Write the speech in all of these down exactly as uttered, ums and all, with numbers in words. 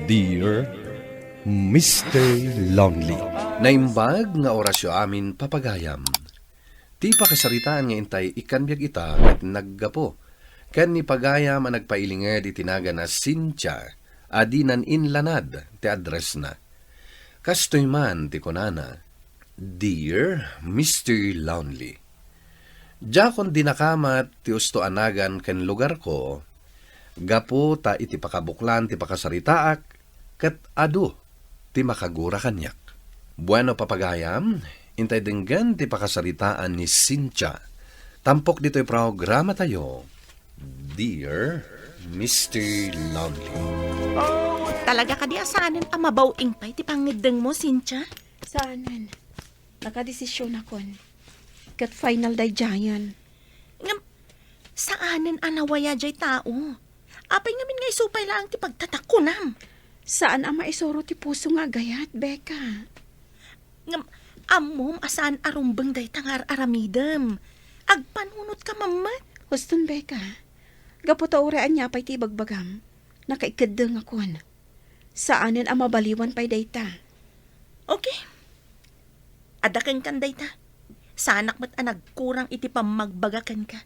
Dear Mister Lonely. Naimbag nga orasyo amin, papagayam. Ti pakasaritaan nga intay ikkan biag ita ket naggapu ken ni pagayam a nagpailinged iti nagan a Cynthia a dinan inlanad ti addressna. Kastoy man ti kunana, "Dear Mister Lonely, diakon dinakamat ti usto a nagan ken lugarko, gapu ta iti pakabuklan ti pakasaritaak ket adu ti makagura kaniak." Bueno, papagayam, intay denggen ti pakasaritaan ni Cynthia. Tampok ditoy programatayo, Dear Mister Lonely. Talaga kadi a saanen a mabaw-ing pay ti pangngeddengmo, Cynthia? Saanen. Nakadesisionakon. Ket final daydiayen. Ngem, saanen a nawaya jay tao. Apay ngamin nga isu pay laeng ti pagtatakkunam? Saan a maisuro ti puso nga agayat, Becca. Ngem, ammom a saan a rumbeng dayta nga ar-aramidem. Agpanunot ka mammet. Huston, Becca. Gapu ta uray ania pay ti ibagbagam, nakaikeddengakon. Saanen a mabaliwan pay dayta. Okay. Adda kenkan dayta. Saanak met a nagkurang iti pammagbaga kenka.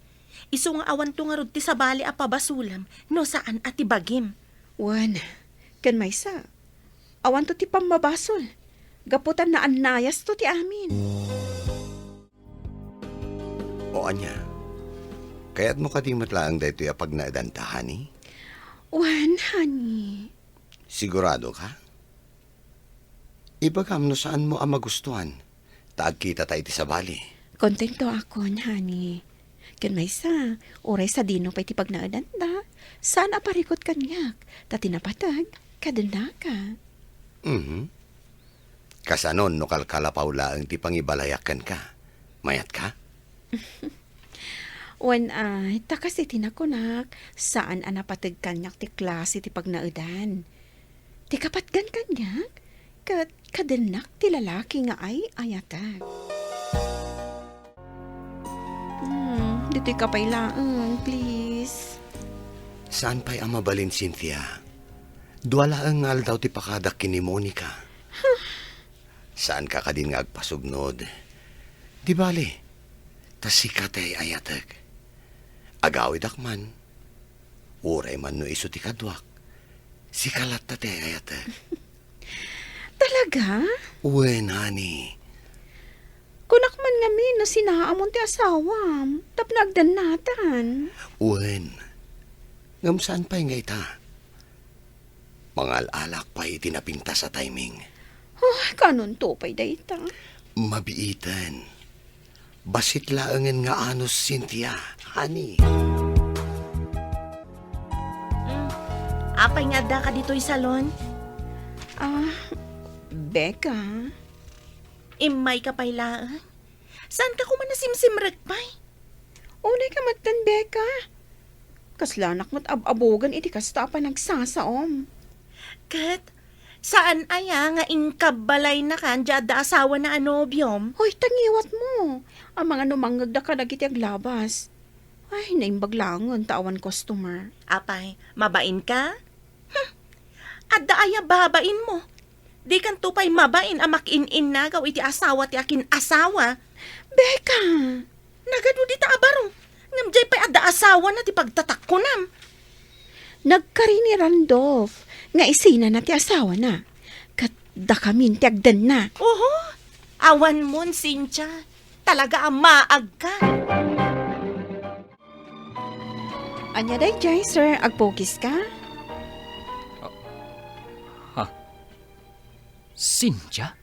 Isu nga awanto ngarud ti sabali a pabasolem no saan a ti bagim. Wen, ken maysa, awanto ti pammabasol. Gapu ta naannayasto ti amin. O ania? Kayatmo kadi met laeng daytoy a pagnaedanta, honey? Wen, honey. Sigurado ka? Ibagam no saanmo a magustuhan, ta agkitata iti sabali. Kontento akon, honey. Ken maysa, uray sadino pay ti pagnaedanta, saan a parikut kaniak, ta ti napateg, kadennaka. Mhm. Kasanon no kalkalapaw laeng ti pangibalayak kenka? Mayatka? Wen, ay, ta kas iti nakunak, saan a napateg kaniak ti klase ti pagnaedan. Ti kapatgan kaniak, ket kadennak ti lalaki nga ay-ayatek. Hmm, ditoy ka pay laeng, please. Saan pay a mabalin, Cynthia? Dua laeng nga aldaw ti pakadak ken ni Monica. Saanka kadin nga agpasugnod? Di bale, ta sika ti ay-ayatek. Agawidak man. Uray man no isu ti kaduak, sika latta ti ay-ayatek. Talaga? Wen, honey. Kunak man ngamin no sinaamon ti asawam, tapno agdennatan. Wen. Ngem saan pay nga ita? Mangal-alak pay iti napintas a timing. Oh, kanonto pay dayta? Mabiiten. Bassit laengen nga anus, Cynthia, honey. Mm. Apay nga addaka ditoy salon? Ah, Becca. Immayka pay laeng? Saanka koma nasimsimrek pay? Unayka metten, Becca. Kaslanak met ab-abogen iti kasta a panagsasaom. Ket, saan aya nga inkabbalaynakan diay adda asawana a nobiom? Hoy, ta ngiwatmo. Amangan no mangngegda kadagiti aglabas. Ay, naimbag laengen ta awan customer. Apay, mabainka? Hmm. Adda aya babainmo? Dikanto pay mabain a makiin-innagaw iti asawa ti akin-asawa. Becca! Nagadu dita a baro, ngem diay pay adda asawana ti pagtatakkunam. Nagkari ni Randolph nga isinana ti asawana, ket dakamin ti agdenna. Oho, awanmon, Cynthia. Talaga a maagka. Ania daydiay, sir? Agpugiska? Ha? Cynthia?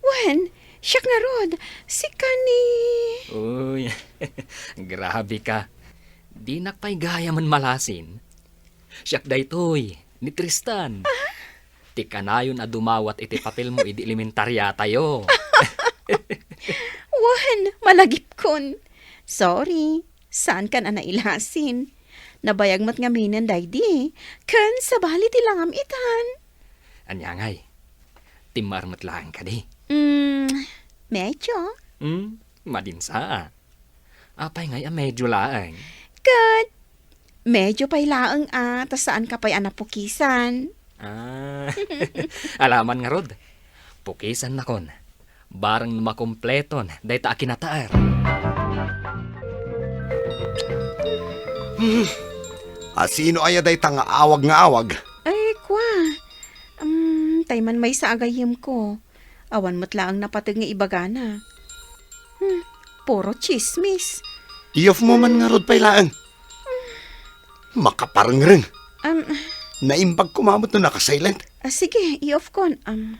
Wen, siak ngarud, sika ni... Uy, grabe ka. Dinak pay gayamen malasin. Siak daytoy, ni Tristan. Ah? Ti kanayon a dumawat iti papelmo idi elementariatayo. Wen, malagipkon. Sorry, saankan a nailasin. Nabayag met ngaminen daydi, ken sabali ti langam itan. Ania ngay? Timmar met laeng kadi? Mm, medyo. Mm, madinsa. Apay ngay a medyo laeng? Ket, Medyo pay laeng a, ta saanka pay a napukisan. Ah, alaman ngarud. Pukisannakon. Bareng no makumpleton dayta a kinataer. Hmm. A, sino aya dayta nga awag nga awag? Ay, kwa. Um, tay man maysa a gayyemko. Awan met laeng napateg nga ibagana. Hmm, puro tsismis. Iyofmo man ngarud pay laeng. Makaparengreng. Um, Naimbag koma met no naka-silent. Ah, sige, i-off kon. Um,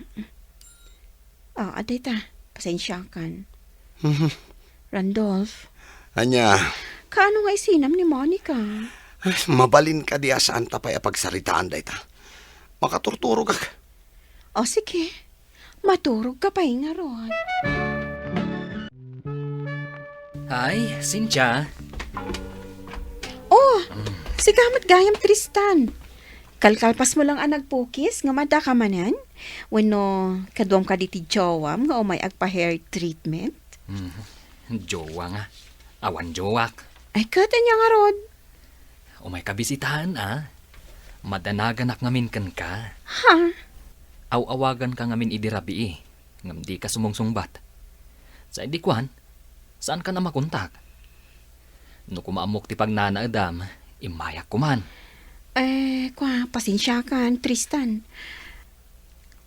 ah, adda ita. Pasensiakan. Mhm. Randolph. Ania? Kaano nga isinam ni Monica? Ay, mabalin kadi a saanta pay a pagsaritaan dayta. Makaturturogak. O, sige. Maturogka pay ngarud. Hi, Cynthia. Oh, sika met gayam, Tristan. Kalkalpasmo lang a nagpukis, ngem addaka manen? Wenno kaduam kadi ti jowam nga umay agpa-hair treatment? Mhm. Jowa nga. Awan jowak. Ay, ket ania ngarud? Umayka bisitaen, a? Madanaganak ngamin kenka. Ha? Aw-awaganka ngamin idi rabii, ngem dika sumungsungbat. Sa idi kuan, saankan a makontak. No koma ammok ti pagnanaedam, immayak koman. Eh, kwa, pasensiakan, Tristan.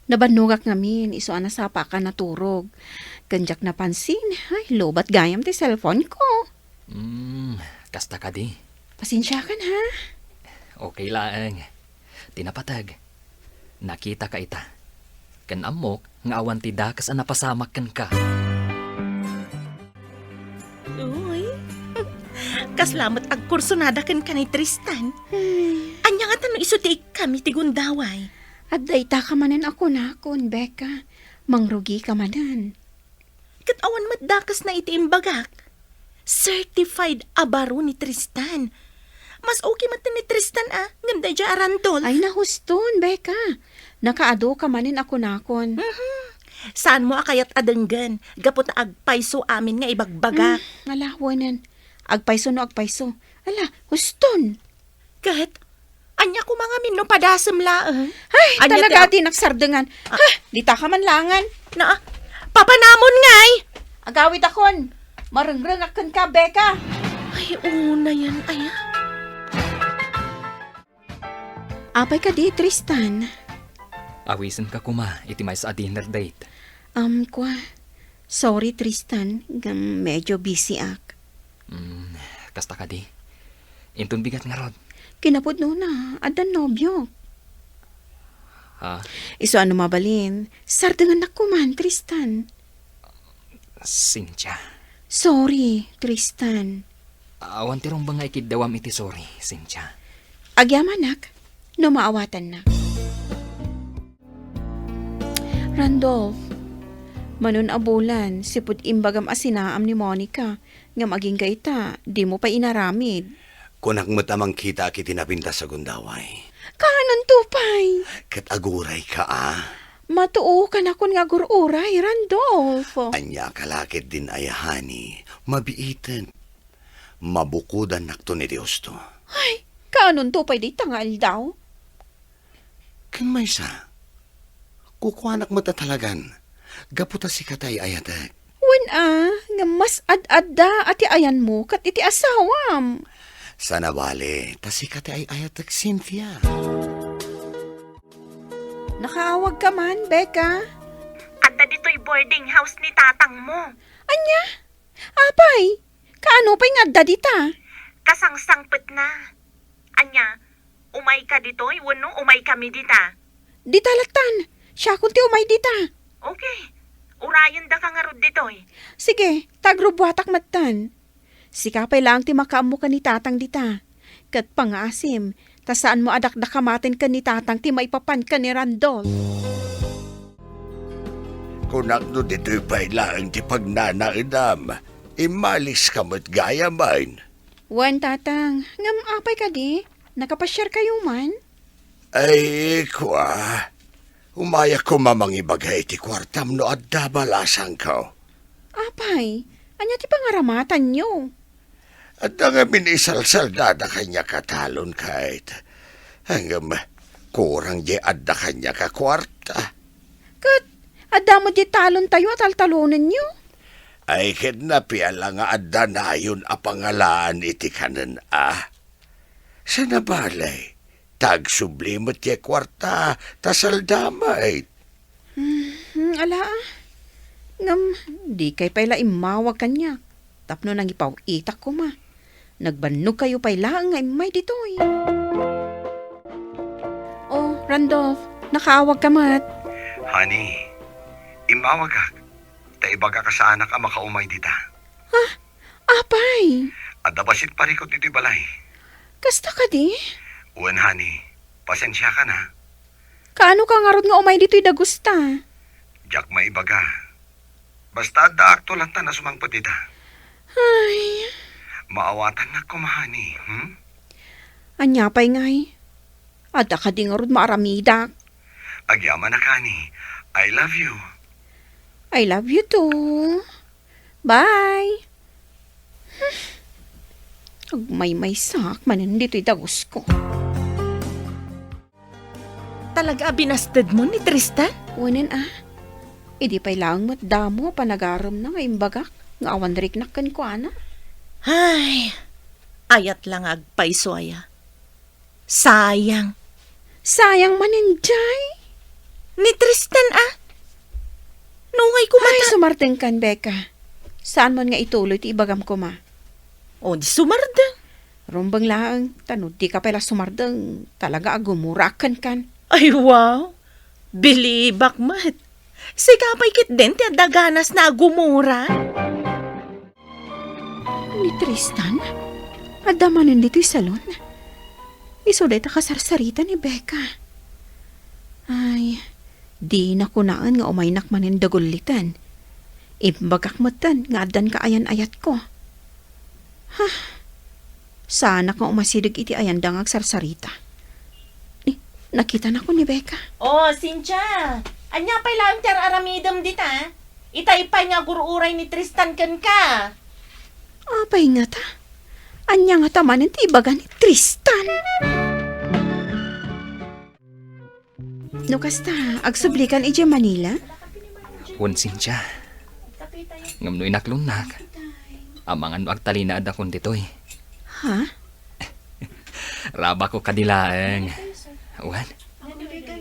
Nabannogak ngamin, isu a nasapaka naturog. Ken diak napansin, ay, lobat gayam ti cellphone ko. Hmm, kasta kadi? Pasensiakan, ha? Okay laeng. Ti napateg, nakitaka ita. Ken ammok nga awan ti dakes a napasamak kenka. Uy, kasla met agkursunada kenka ni Tristan. Ay. Ania ngata no isu ti ikkam iti gundaway? Adda itaka manen a kunakon, Becca. Mangrugika manen. Ket awan met dakesna iti imbagak. Certified a baro ni Tristan. Mas okay met ni Tristan a, ngem daydiay a Randolph. Ay, nahuston, Becca. Nakaadu ka manen a kunakon. Mhm. Saanmo a kayat a denggen, gapu ta agpayso amin nga ibagbagak. Mm, ala, wen. Agpayso no agpayso. Ala, huston. Ket, ania koma ngamin no padasem laeng? Ay, ania ti talaga ag- ti nagsardengan. Ah. Ha, ditaka man langan. Na, papanamon ngay! Agawidakon. Marengrengak kenka, Becca. Ay, unayen, aya. Apay kadi, Tristan? Awisenka koma iti maysa a dinner date. Um, kwa, sorry, Tristan, ngem medyo busy ak. Mm, kasta kadi. Inton bigat ngarud. Kinapudnona, addan nobiok. Ha? Isu a no mabalin, sardengannak koman, Tristan. Cynthia. Sorry, Tristan. Awan ti rumbeng nga ikiddawam iti sorry, Cynthia. Agyamanak, no maawatannak. Randolph, manon a bulan, sipud imbagam a sinaam ni Monica, ngem agingga ita, dimo pay inaramid. Kunak met a mangkitaak iti napintas a gundaway. Kaanonto pay? Ket agurayka a. Matuo, kanakon nga agur-uray, Randolph. Ania ka la ket din aya, honey? Mabiiten. Mabukodannakton iti husto. Ay, kaanonto pay dayta nga aldaw? Ken maysa, kukuanak met a talagan, gapu ta sika ti ay-ayatek. Wen a, nga mas ad-adda a ti ayanmo ket iti asawam. Sana bale, ta sika ti ay-ayatek, Cynthia. Nakaawag ka man, Becca? Adda ditoy boarding house ni tatangmo. Ania? Apay, kaano pay nga adda dita? Kasangsangpetna. Ania, umayka ditoy wenno umaykami dita? Dita lattan. Siakon ti umay dita. Okay. Urayendaka ngarud ditoy. Sige, ta agrubbuatak metten. Sika pay laeng ti makaammo ken ni Tatang dita. Ket pangngaasim, ta saanmo a dakdakamaten ken ni Tatang ti maipapan ken ni Randolph. Kunak no ditoy pay laeng ti pagnanaedam, immaliska met gayamen. Wen, Tatang, ngem apay kadi? Nakapasiarkayo man? Ay, kua, umayak koma mangibaga iti kuartam no adda balasangko. Apay, ania ti pangaramatanyo? Adda ngamin isalsaldada kaniak a talon, Kate. Ngem, kurang diay adda kaniak a kuarta. Ket, adda met diay talontayo a taltalonenyo? Ay, ket napiala nga adda nayon a pangalaan iti kanen, a? Saan a bale, ta agsubli met ti kuarta, ta salda met. Hmm, ala, a. Ngem, dikay pay la immawag kaniak tapno nangipaw-itak koma. Nagbannogkayo pay laeng nga immay ditoy. Oh, Randolph, nakaawagka met. Honey, immawagak, ta ibagak a saanak a makaumay dita. Ha? Apay? Adda bassit parikut ditoy balay. Kasta kadi? Wen, honey, pasensiakan, a. Kaanoka ngarud nga umay ditoy dagusta? Diak maibaga. Basta addaakto latta a sumangpet dita. Ay. Maawatannak koma, honey, hmm? Ania pay ngay? Adda kadi ngarud maaramidak? Agyamanak, honey. I love you. I love you too. Bye. Hmm. Agmaymaysaak manen ditoy dagusko. Talaga a binastedmo ni Tristan? Wen, a. Idi pay laeng met damo a panagaremna nga imbagak nga awan riknak kenkuana. Ay, ayat la nga agpayso aya. Sayang. Sayang manen jay? Ni Tristan, a? Nuhay koma. Ay, ta- sumardengkan, Becca. Saanmon nga ituloy ti ibagam koma? O, di sumardeng. Rumbeng laeng, ta no dika pay la sumardeng, talaga a gumurak kenkan. Ay, wow. Bilibak met. Sika pay ketdin ti adda ganasna a gumura. Ni Tristan? Adda manen ditoy salon? Isu dayta kasarsarita ni Becca. Ay, dina kunaen nga umaynak manen dagulliten. Imbagak metten nga addan kaayan-ayatko. Ha? Saanak nga umasideg iti ayanda nga agsarsarita. Eh, nakitanakon ni Becca. Oh, Cynthia! Ania pay laeng ti ar-aramidem dita? Itay pay nga agur-uray ni Tristan kenka. Apay ngata? Ania ngata manen ti ibaga ni Tristan? No kasta, agsublikan idiay Manila? Wen, Cynthia. Ngem no inaklonnak, amangan no agtalinaedakon ditoy. Ha? Rabakko kadi laeng. Wen,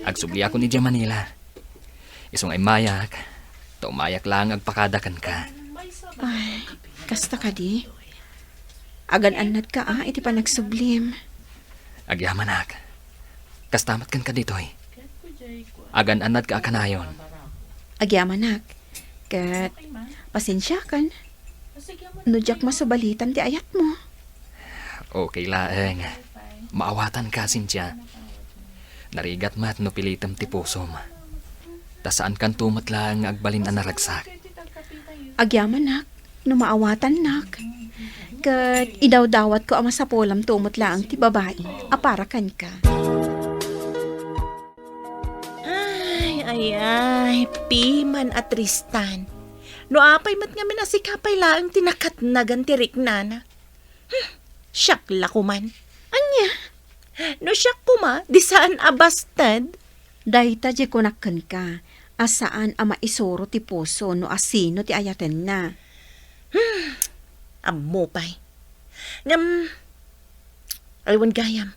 agsubliakon idiay Manila. Isu nga immayak, ta umayak laeng agpakada kenka. Ay, kasta kadi? Agan-annadka a iti panagsublim. Agyamanak. Kasta met kenka ditoy. Agan-annadka a kanayon. Agyamanak. Ket pasensiakan no diak masubalitan ti ayatmo. Okay laeng. Maawatanka, Cynthia. Narigat met no pilitem ti pusom. Ta saankanto met laeng nga agbalin a naragsak. Agyamanak, no maawatannak. Ket idawdawatko a masapulamto met laeng ti babai a para kenka. Ay, ay, ay, piman a Tristan. No apay met ngamin a sika pay laeng ti nakatnagan ti riknana. Hmm, siak la koman. Ania? No siak koma, di saan a basted? Dayta diay kunak kenka, a saan a maisuro ti puso no asino ti ayatenna. Hmm, ammo pay. Ngem, ay, wen gayam.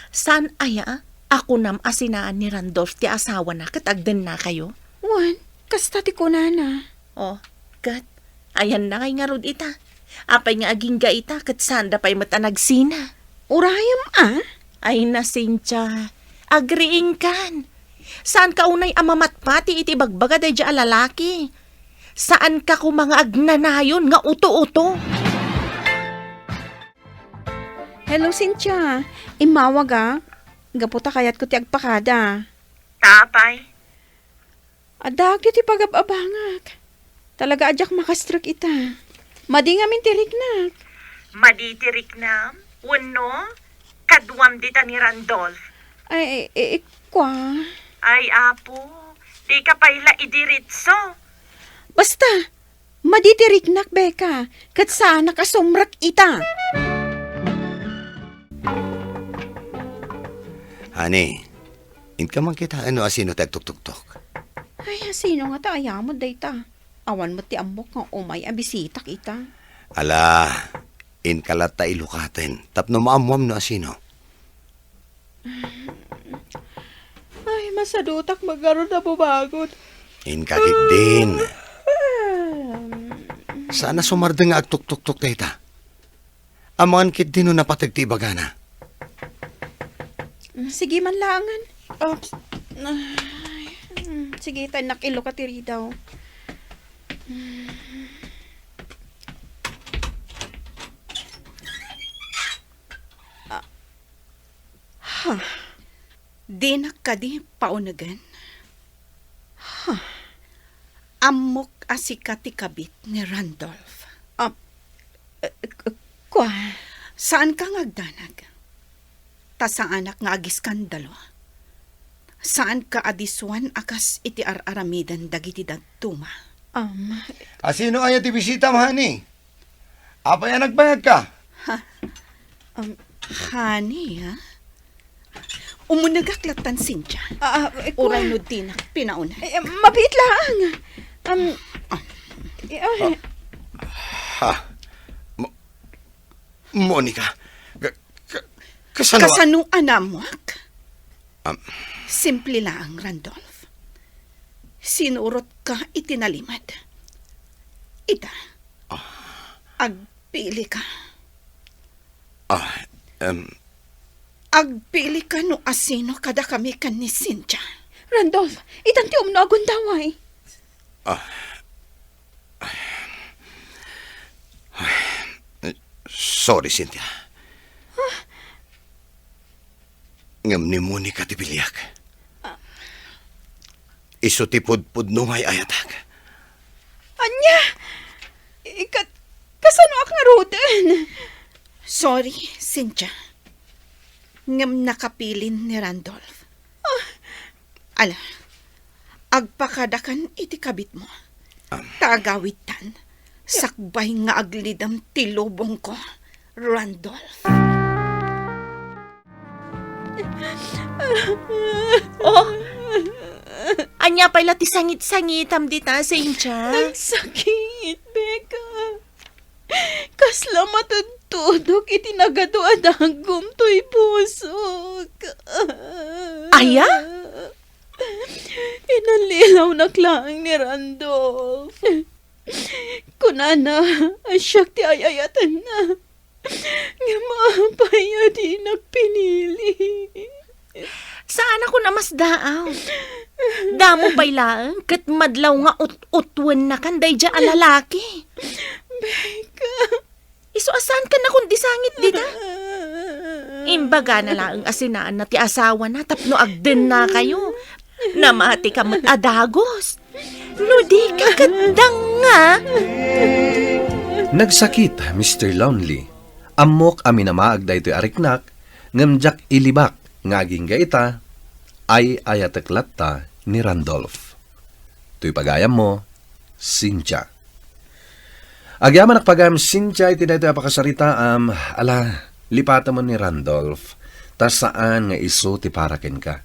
Saan aya a kunam a sinaan ni Randolph ti asawana ket agdennakayo? Wen, kasta ti kunana. Oh, ket, ayanna ngay ngarud ita. Apay nga agingga ita ket saanda pay met a nagsina? Urayem a? Ay, na, Cynthia, agriingkan. Saanka unay a mamatpati iti ibagbaga daydiay a lalaki. Saanka koma nga agnanayon nga uto-uto. Hello, Cynthia. Immawagak. Gapu ta kayatko ti agpakada. Ta apay? Addaak ditoy pagab-abangak. Talaga a diak makastrek ita. Madi ngamin ti riknak. Madi ti riknam? Wenno, kaduam dita ni Randolph? Ay, i-, ikua. Ay, Apo, dika pay la idiritso. Basta, madi ti riknak, Becca, ket saanak a sumrek ita. Ani, inka man kitaen no asino ti agtuktuktok. Ay, asino nga ta ayamod dayta? Awan met ti ammok nga umay a bisitak ita. Ala, inka latta ilukaten tapno maammuam no asino. Ay, masadutak magarud a bubagod. Inka ketdin. Saan a sumardeng nga agtuktuktok dayta. Amangan ketdi no napateg ti ibagana. Sige man laangen. Oops. Ay, mm, sige, ta innak ilukat ti ridaw. Ah. Ha? Dinak kadi paunegen? Ha? Ammok a sika ti kabit ni Randolph. Ah, eh, k-, kua? Saanka nga agdanag. Ta saanak nga agiskandalo. Saanka a disuan a kas iti ar-aramiden dagiti dadduma. Um, Asino aya ti bisitam, honey? Apay a nagbayagka? Ha? Um, honey, ha? Umunegak lattan, Cynthia. Ah, ah, eh, Uray kua- no dinak pinauneg. Eh, eh, mabiit laang. Um, eh, ah, Ha? Mo-, Monica? Ka-, ka-, kasano a- Kasano a naammuak? Um, Simple laang, Randolph. Sinurotka iti nalimed. Ita. Ah. Agpilika. Ah, em. Agpilika no asino kadakami ken ni Cynthia. Randolph, itan ti umno a gundaway. Ah. Sorry, Cynthia. Ngem ni Monica ti biliak. Ah. Isu ti pudpudno nga ay-ayatak. Ania? Ikat-, kasanoak ngaruden? Sorry, Cynthia. Ngem nakapilin ni Randolph. Ah. Ala, agpakadakan iti kabitmo. Am. Ta agawidtan, sakbay nga aglidem ti lubongko, Randolph. Oh! Ania pay la ti sangit-sangitam dita, Cynthia? Nagsakit, Becca. Kasla matudtudok iti nagadu a dagum toy pusok. Aya? Inallilawnak laeng ni Randolph. Kunana a siak ti ay-ayatenna. Ngem apay a dinak pinili? Saan a kun a masdaaw. Damo pay laeng ket madlaw nga ut-utwennakan daydiay a lalaki. Becca. Isu a saankan a kun di sangit dita. Imbagana laeng a sinaanna ti asawana tapno agdennakayo. Namatika met a dagus. No di ka ket danga. Nagsakit, Mister Lonely. Ammok a minamaag daytoy a riknak, ngem diak ilibak nga agingga ita, ay-ayatek latta ni Randolph. Toy pagayammo, Cynthia. Agyamanak pagayam, Cynthia, iti daytoy a pakasaritaam, ala, lipatem ni Randolph, ta saan nga isu ti para kenka.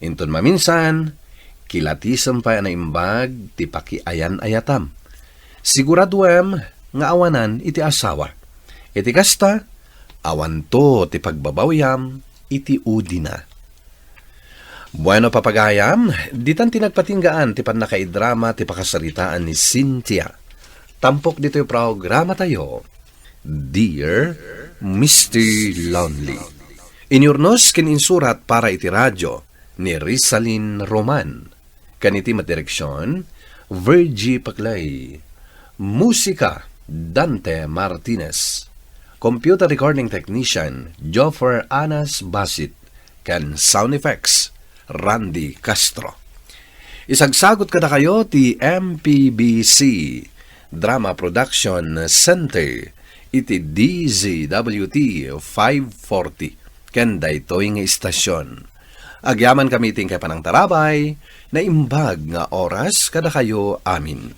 Inton maminsan, kilatisem pay a naimbag ti pakiayan-ayatam. Siguraduem nga awanan iti asawa. Iti kasta, awanto ti pagbabawiam iti udina. Bueno, papagayam, ditan ti nagpatinggaan ti pannakaidrama ti pakasaritaan ni Cynthia. Tampok ditoy programatayo, Dear Mister Lonely. Inyurnos ken insurat para iti radio ni Rizalin Roman. Ken iti met direksion, Virgie Paclay. Musika, Dante Martinez. Computer recording technician, Joffer Anas Basit. Ken sound effects, Randy Castro. Isagsagut kadakayo ti M P B C Drama Production Center iti D Z W T five forty ken daytoy nga istasyon. Agyamankami iti inkay panangtarabay, naimbag nga oras kadakayo amin.